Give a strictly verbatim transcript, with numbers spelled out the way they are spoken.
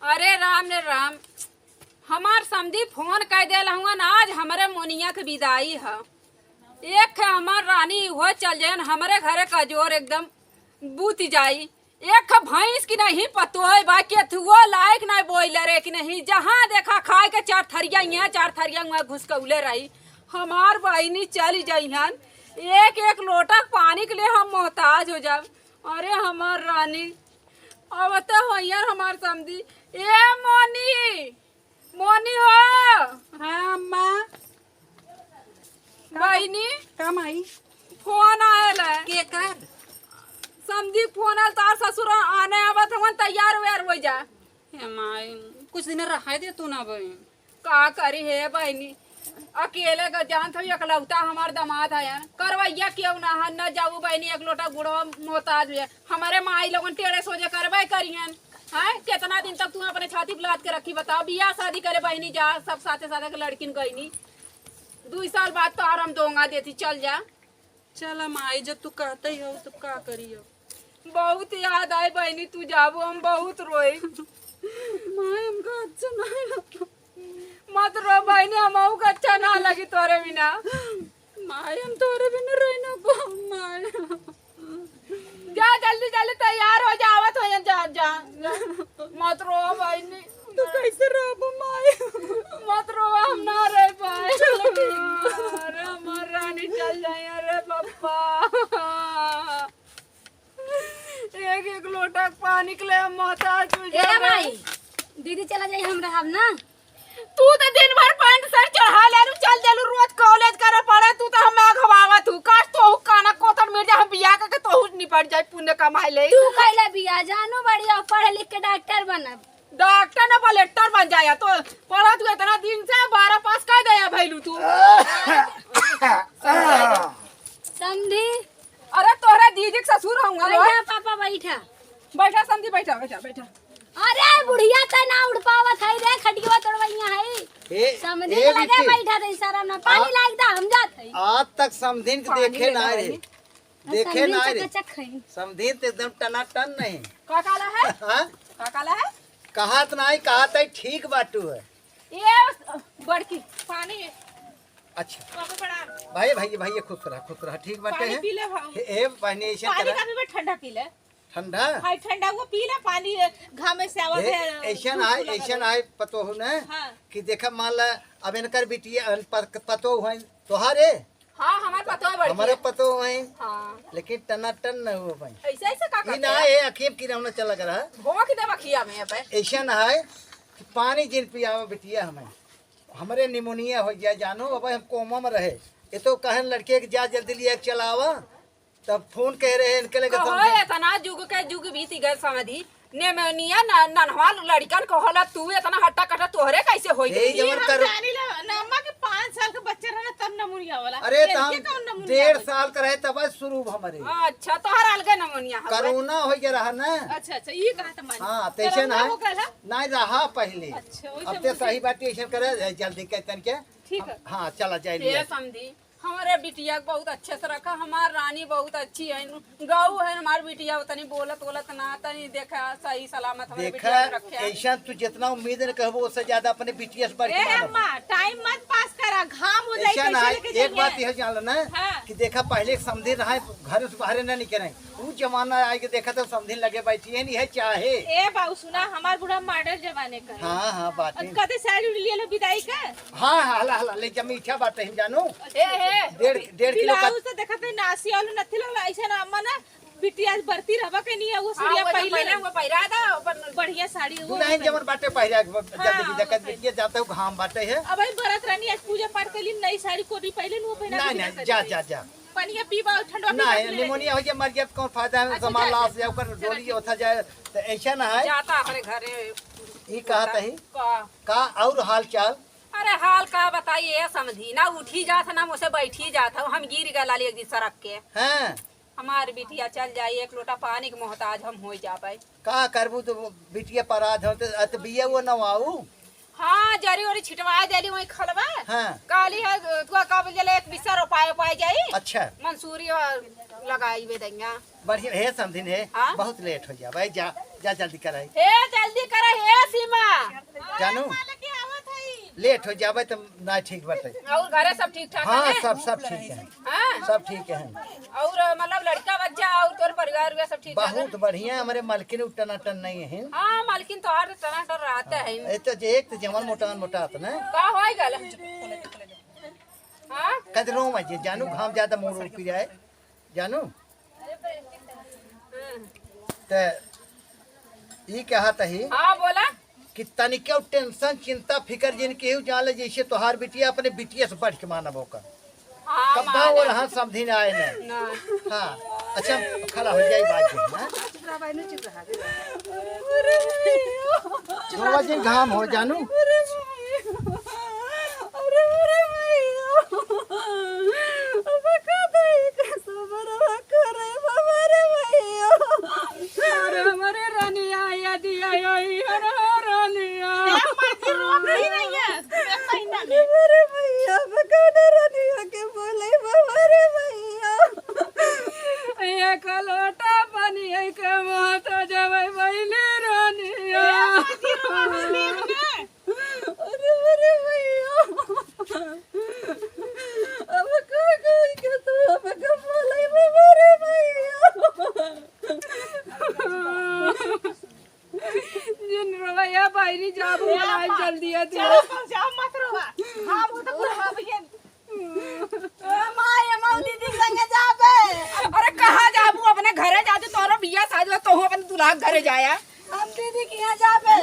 अरे राम रे राम, हमार समधी फोन कइ देल हुअन, आज हमरे मोनिया के बिदाई ह। एक खे हमार रानी उहो चल जाएन, हमरे घरे का जोर एकदम बूत जाई। एक खे भैंस की नहीं पतोय बा, केथुओ लायक नहीं बोइले रे कि नहीं, जहाँ देखा खाए के चार थरिया यहाँ, चार थरिया हुआ घुसकौले रही। हमार बहिनी चली जइहन, एक एक लोटा पानी के लिए हम मोहताज हो जाब। अरे हमार रानी, अब तो होइहन हमार समधी। ए मोनी, मोनी हो। हाँ अम्मा। बहिनी, का माई? फोन आयल है। के कर? समधी फोन आयल, तार ससुर आने आवत हवन, तैयार वैयार हो जा। हे माई, कुछ दिन रहे दे तू ना बहिन। का करी हे बहिनी, अकेले का जानत हई, एकलौता हमार दामाद हयन, करवैया केहू ना हन, न जाऊ बहिनी, एक लोटा गुड़वा मोहताज हुए। हमरे माई लोगन टेढ़े सोझे करबे करिहन। हैं, कितना दिन तक तू अपने छाती पे लाद के रखी, बताओ? बियाह शादी करे बहिनी जा, सब साथे साथे के लड़किन गईनी। दुई साल बाद तो आराम दोंगा देती, चल जा। चल माई, जब तू कहते ही हो, तब का करी अब? बहुत याद आए बहिनी, तू जाबो, हम बहुत रोई। माई, हमका अच्छा नहीं लगा। मत रो बहिनी, हमहू का अच्छा ना लगी तोरे बिना। माई, हम तोरे बिना रह ना पाऊँ, माई। जा जल्दी जल्दी तैयार हो जा, आवत हो जा, जा। मत रो बहिनी। तू कैसे रहबो माई? मत रो, हम ना रह पाए। चलो ठीक। अरे हमार रानी चल जाए, अरे पप्पा। एक एक लोटा पानी के लिए हम मोहताज हो ए जाबे। माई, दीदी चला जाई, हम रहब ना। तू तो दिन भर पैंट शर्ट चढ़ा लेलू, चल देलू रोज कॉलेज करे पड़े, तू तो हमें अघवावत हूँ। काश तोहू काना कोतर मिल जा, हम बियाह करके तोहू निपट जाए, पुण्य कमाई ले। तू कैला बियाह? जानू बड़ी, अब पढ़ लिख के डॉक्टर बनब। डॉक्टर ना, कलेक्टर बन जाए। तो पढ़त हूँ इतना दिन से, बारह पास कर गया भैलू तू। समधी। अरे तोहरे दीदी के ससुर हूँ बैठा पापा, बैठा। बैठा समधी, बैठा, बैठा, बैठा। अरे बुढ़िया तै ना उठ पावत है रे, खटिया तोड़वैया है। ए, समधी ए के लगे बिट्टी। बैठा दे सारा ना, पानी हाँ। लाग दा, हम जात है। आज तक समधिन के पानी देखे ले ना लो रे। भाई। देखे समधिन ना रे। चकाचक है। समधिन तो एकदम टनाटन नहीं। का काला है? हाँ? का काला है? कहात नहीं, कहात है, ठीक बाटू है। ये बड़की पानी। अच्छा। बाबा प्रणाम। भाई, भाई, भाई, ये खुश रहा, खुश रहा, ठीक बाटे पानी है। पी ले भाऊ। हे, हे, बहनी, ऐसे पानी करा। का भी बा, ठंडा पी ले। ठंडा? हाय, ठंडा वो पी ले पानी, घामे से आवत हे, है, ऐसन धूप आए, लगल ऐसन है। आए पतोहू ने हाँ। कि देखा, मान ला, अब इनकर बिटिया, अन, प-, पतोहू है, तोहारे? हाँ, हमार पतोह बड़की हमारे है। पतोह है। हाँ। लेकिन टनाटन न हो भाई। ऐसे, ऐसे का ई करते ना, हैं? ये अखियम की रौना चला करा। भोंक दे बखिया में अब। ऐसन है कि पानी जिन पियावा बिटिया हमें। हमरे निमोनिया हो गया, जानो, अब हम कोमा में रहे। ये तो कहन लड़के के जा जल्दी लिए चलावा, तब फोन कह रहे इनके लगे कहो, समझे। इतना जुग के जुग बीत गए समधी, निमोनिया न-, नन्हवा लड़कन को होला, तू इतना हट्टा कट्टा तोहरे कैसे होई ए, गई? जवन हम करो। जानी ले, ना अम्मा के पाँच साल के बच्चे रहे तब निमोनिया होला। अरे, इनके तो हम कौन निमोनिया डेढ़ होला? साल के रहे तब शुरू हमारे। अच्छा, तोहर अलगे निमोनिया हवे। कोरोना हो गया रहा ना। अच्छा, अच्छा, ये कहा था मानी। हाँ, तैसे कोरोना ना हो गया था? नहीं रहा पहले। अच्छा, वही अब तो तो मुझे सही बात ऐसे करे, जल्दी कहतन के। ठीक है। हाँ, चला जाए ए लिया। समधी, हमारे बिटिया के बहुत अच्छे से रखा, हमार रानी बहुत अच्छी है, गऊ है हमार बिटिया, तनी बोलत वोलत ना, तनी देखा सही सलामत हमारे देखा, बिटिया के रखे। ऐसा तू जितना उम्मीद न कहबो, उससे ज्यादा अपने बिटिया से बढ़ के ए मानब। अम्मा, टाइम मत पास करा, घाम हो जाए, ऐसा कैसे ना, लेके एक जाइए? बात यह जान लेना हाँ। कि देखा, पहले एक समधी रहा, घर से बाहर ना निकले, उ जमाना आए के देखा तो समधी लगे बैठी है, नहीं है चाहे। ए बाबू सुना, हमार बूढ़ा मॉडल जमाने का है। हाँ, हाँ, बात अब है। कदे साड़ी उड़ी लिया लो विदाई का? हाँ, हाँ, हला, हला, ले जा, मीठा बात है, जानो। ए, ए। डेढ़, डेढ़ किलो का ब्लाउज तो देखत है, नासी आलू नथी लगला, ऐसे ना अम्मा ना, बिटिया आज बरती रहबा के नहीं है, वो हाँ, साड़िया वो जो पहले पहले ना। वो पहिरा दा, अपन बढ़िया साड़ी, वो दुल्हन पहले। जवन बाटे पहिरा के, जब हाँ, देखी वो जकत पहले। बिटिया जाता हूँ, घाम बाटे है। अब भाई भरत रानी आज पूजा पाठ के लिए नई साड़ी कोटी पहले, वो पहना नहीं, के नहीं, जा, जा, जा। पनिया पीबा, ठंडवा पीबा नहीं, के ले निमोनिया लेके। हो जाए, मर जाए, तो कौन फायदा है? अच्छा, सामान जा, लाश जा। जाओ, कर चला, डोली ठीक। ओथा जाए, तो ऐसा ना है। जाता अपने घरे। ई कहा तही? का? का और हाल चाल? अरे हाल का बताई ए समधी, ना उठी जात है, ना मुझसे बैठी जात है, हम गिर गए लाली एक दिन सड़क के। हैं? हमार बिटिया चल जाई, एक लोटा पानी के मोहताज हम हो जाबे। का करबू तो बिटिया पराध हो, तो अत बिया वो न आऊ। हाँ, जरी ओरी छिटवा देली वही खलवा। हाँ। कहली है, तू का बोल जले, एक बिस्सा रोपाए, रोपाए जाई। अच्छा। मंसूरी और लगाई बे दैया। बढ़िया, हे समधिन हे, हाँ? बहुत लेट हो गया भाई, जा, जा जल्दी कराई। हे जल्दी करा, हे सीमा। जानू, लेट हो जाबे तो ना ठीक बाटे। और घरे सब ठीक ठाक हाँ, है? सब, सब ठीक है। हाँ? सब ठीक है। और मतलब लड़का बच्चा और तोर परिवार उरिवार सब ठीक ठाक है? बहुत बढ़िया, हमरे मलकिन उ टनाटन नहीं है। हाँ, मलकिन तोहार तो टनाटन रहता है। ए तो जे एक तो जवन मोटान मोटात ना। का होई गल? हाँ? कद रो मजे जानू, घाम ज्यादा मुंह रोक पी जाए जानू। त ई कहत ही हाँ, बोला। कि तनिको टेंशन, चिंता, फिकर जिन केहू जान ले, जैसे तोहार बिटिया अपने बिटिया से बढ़ के मानब ओकर। हाँ, कब्बा मानब। वो रहा समझी ना आए ना। ना। हाँ, अच्छा, खड़ा हो जाई बात जी, हाँ? चुप रहा भाई, नहीं चुप रहा। रोवा जिन घाम हो जानू। अरे, अरे भैया, अब का दई के सबर करे बाबा रे भैया। अरे हमरे रानिया, या दिया, या, या, अरे रानिया। अरे भैया, अब का दे रानिया के बोले बाबा रे भैया। एक लोटा पानी के माता जबै भैले रानिया। अरे, अरे भैया, अब का करी के तू अब का बोले बाबा रे भैया। जिन रोया बहिनी जाबू, हाँ, जल्दी आ तू। जाओ, जाओ, मत रोवा। हाँ, वो तो कुल हाँ भैया। ए माई, ए माऊ दीदी संगे जाबे। अरे कहाँ जाबू? अपने घरे जाती, तोरो बियाह शादी बा, तोहू अपने दुल्हा के घरे जाया। हम दीदी के यहाँ जाबे।